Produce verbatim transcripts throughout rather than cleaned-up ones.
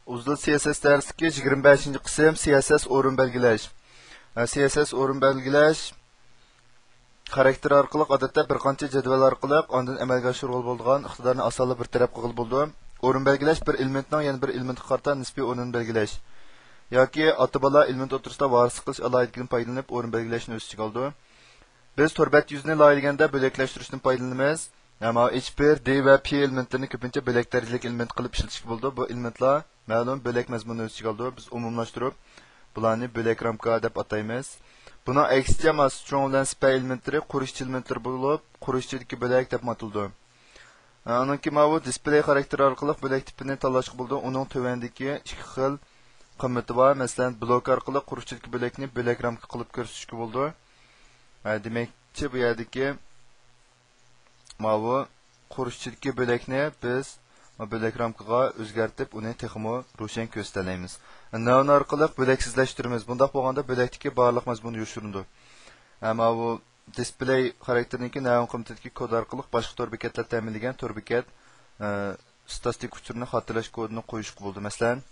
ئۇزۇل سىياسەت دەرسلىكى يىگىرمە بەشىنچى قىسىم، سىياسەت ئورۇن بەلگىلەش. ھە، سىياسەت ئورۇن بەلگىلەش خاراكتېرى ئارقىلىق، ئادەتتە بىر قانچە جەدۋەل ئارقىلىق ئاندىن ئەمەلگە ئاشۇرغىلى بولىدىغان ئىقتىدارنى ئاسانلا بىر تەرەپ قىلغىلى بولىدۇ. ئورۇن بەلگىلەش بىر ئېلېمېنتنىڭ يەنە بىر ئېلېمېنتقا قارىتا نىسپىي ئورنىنى بەلگىلەش ياكى ئاتا-بالا ئېلېمېنت ئوتتۇرىسىدا ۋارىسلىق قىلىش ئالاھىدىلىكىدىن پايدىلىنىپ ئورۇن بەلگىلەشنى ئۆز ئىچىگە ئالىدۇ. بىز تور بەت يۈزىنى لايىھىلىگەندە بۆلەكلەشتۈرۈشتىن پايدىلىنىمىز. ئەمما ئېچ بىر، دى ۋە پى ئېلېمېنتلىرىنى كۆپىنچە بۆلەك دەرىجىلىك ئېلېمېنت قىلىپ ئىشلىتىشكە بولىدۇ. بۇ ئېلېمېنتلار مەلۇم بۆلەك مەزمۇنىنى ئۆز ئىچىگە ئالىدۇ. بىز ئومۇملاشتۇرۇپ، بۇلارنى بۆلەك رامكا دەپ ئاتايمىز. بۇنىڭ ئەكسىچە ماسا چوڭ بىلەن سىپە ئېلېمېنتلىرى قۇر ئىچى ئېلېمېنتلىرى بولۇپ، قۇر ئىچىدىكى بۆلەك دەپمۇ ئاتىلىدۇ. ئانىڭكى ماۋۇ دىسپلېي خاراكتېرى ئارقىلىق بۆلەك تىپىنى تاللاشقا بولىدۇ. ئۇنىڭ تۆۋەندىكى ئىككى خىل قىممىتى بار. مەسىلەن، بلوك ئارقىلىق قۇر ئىچىدىكى بۆلەكنى بۆلەك رامكا قىلىپ كۆرسىتىشكە بولىدۇ. ھە، دېمەكچى، بۇ يەردىكى ماۋۇ قۇر ئىچىدىكى بۆلەكنى بىز بۆلەك رامكىغا ئۆزگەرتىپ، ئۇنى تېخىمۇ روشەن كۆرسىتەلەيمىز. نەۋن ئارقىلىق بۆلەكسىزلەشتۈرىمىز. بۇنداق بولغاندا بۆلەكتىكى بارلىق مەزمۇن يوشۇرۇنىدۇ. ھە، ماۋۇ دىسپلېي خاراكتېرىنىڭكى نەۋن قىممىتىدىكى كود ئارقىلىق باشقا تور بېكەتلەر تەمىنلىگەن تور بېكەت، ئە، ستاتىك ئۇچۇرىنى خاتىرىلەش كودىنى قويۇشقا بولىدۇ. مەسىلەن،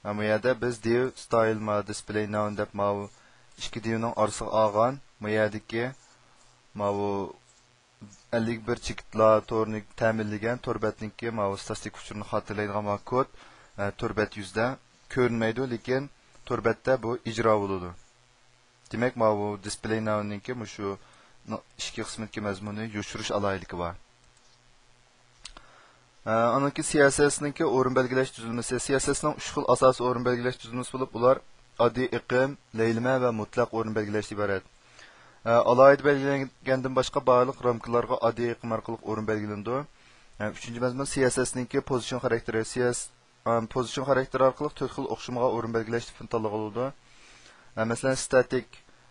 مانا بۇ يەردە بىز دىۋ ستايل ما دىسپلېي نەۋن دەپ ماۋۇ ئىككى دىۋنىڭ ئارىسىغا ئالغان، بۇ يەردىكى ماۋۇ ئەللىك بىر چېكىتلار تورىنى تەمىنلىگەن تور بەتنىڭكى ماۋۇ ستاتىك ئۇچۇرىنى خاتىرىلەيدىغان ماۋۇ كود، ئە، تور بەت يۈزىدە كۆرۈنمەيدۇ، لېكىن تور بەتتە بۇ ئىجرا بولىدۇ. دېمەك، ماۋۇ دىسپلېي نەۋنىڭكى مۇشۇ ئىككى قىسمىدىكى مەزمۇننى يوشۇرۇش ئالاھىدىلىكى بار. ئانىڭكى سىياسەسنىڭكى ئورۇن بەلگىلەش تۈزۈلمىسى. سىياسەسنىڭ ئۈچ خىل ئاساسىي ئورۇن بەلگىلەش تۈزۈلمىسى بولۇپ، ئۇلار ئاددىي ئېقىم، لەيلىمە ۋە مۇتلەق ئورۇن بەلگىلەشتىن ئىبارەت. ئالاھىدە بەلگىلەنگەندىن باشقا بارلىق رامكىلارغا ئاددىي ئېقىم ئارقىلىق ئورۇن بەلگىلىنىدۇ. ئۈچىنچى مەزمۇن سىياسەسنىڭكى پوزىتسىيون خاراكتېرى. سىياس-، ئەم، پوزىتسىيون خاراكتېرى ئارقىلىق تۆت خىل ئوخشىمىغان ئورۇن بەلگىلەش تىپىنى تاللىغىلى بولىدۇ. ئە، مەسىلەن، ستاتىك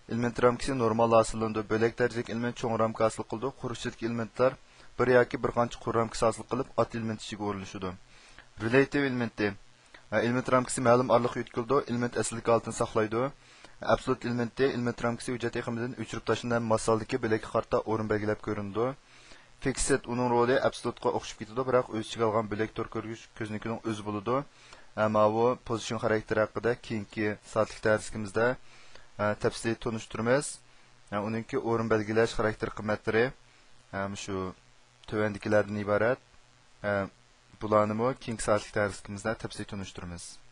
ئېلېمېنت رامكىسى نورمال ھاسىللىنىدۇ. بۆلەك دەرىجىلىك ئېلېمېنت چوڭ رامكا ھاسىل قىلىدۇ. قۇر ئىچىدىكى ئېلېمېنتلار بىر ياكى بىر قانچە قۇر رامكىسى ھاسىل قىلىپ، ئات ئېلېمېنت ئىچىگە ئورۇنلىشىدۇ. رېلەيتىپ ئېلېمېنتى، ئە، ئېلېمېنت رامكىسى مەلۇم ئارىلىققا يۆتكىلىدۇ. ئېلېمېنت ئەسلىدىكى ھالىتىنى ساقلايدۇ. ئابسولۇت ئېلېمېنتى، ئېلېمېنت رامكىسى ھۆججەت ئېقىمىدىن ئۆچۈرۈپ تاشلىنىپ، ماس ھالدىكى بۆلەككە قارىتا ئورۇن بەلگىلەپ كۆرۈنىدۇ. فىكسىت ئۇنىڭ رولى ئابسولۇتقا ئوخشىشىپ كېتىدۇ، بىراق ئۆز ئىچىگە ئالغان بۆلەك تور كۆرگۈچ كۆزنىكىنىڭ ئۆزى بولىدۇ. ئە، ماۋۇ پوزىتسىيون خاراكتېرى ھەققىدە كېيىنكى سائەتلىك دەرسلىكىمىزدە، ئە، تەپسىلىي تونۇشتۇرىمىز. ئە، ئۇنىڭكى ئورۇن بەلگىلەش خاراكتېر قىممەتلىرى، ئە، مۇشۇ تۆۋەندىكىلەردىن ئىبارەت. ئە، بۇلارنىمۇ كېيىنكى سائەتلىك دەرسلىكىمىزدە تەپسىلىي تونۇشتۇرىمىز.